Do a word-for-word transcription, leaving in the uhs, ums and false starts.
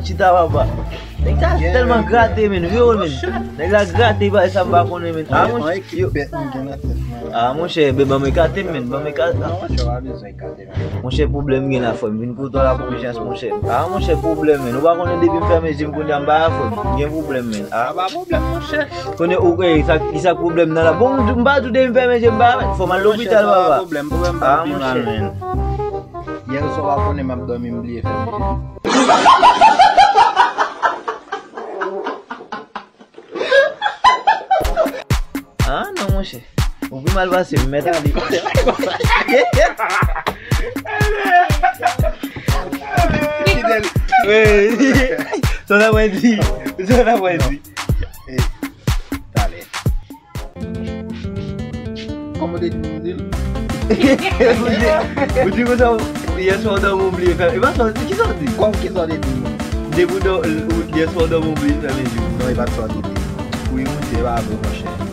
Chita papa. Nèg sa tèlman grate, men. Yo, men. Nèg la grate, pa sa m pa konnen, men. Ah, monchè, yo. Ah, monchè, ben, ban m ekate, men. Ban m ekate. Monchè, pwoblèm gen la, frè m. Vin kote w la pou chans, monchè. Ah, monchè, pwoblèm, men. Ou pa konnen depi m fèmen je m kounye a m pa la, frè m. M gen pwoblèm, men. Ah, pa pwoblèm, monchè. Konnen ou kwè sa, ki sa pwoblèm nan la. Bon, m pa tou depi m fèmen je m pa la, fò m al lopital, papa. Pwoblèm, pwoblèm pa pi mal, men. Yè swa pa konnen m ap dòmi, m bliye fèmen je. Ah non, monchè. Ou pi mal pase m, mèt ale. Sa w ta pral di? Sa w ta pral di? Talè. Kòman w te di m di l? Ou di konsa, yè swa w dòmi w bliye fèmen. E pa sa w di, ki sa w di? Kòm ki sa w te di m? Depi w dò-, ou, yè swa w dòmi w bliye fèmen je w. Non, e pa t sa w te di m. Wi, monchè, e pa vre, monchè.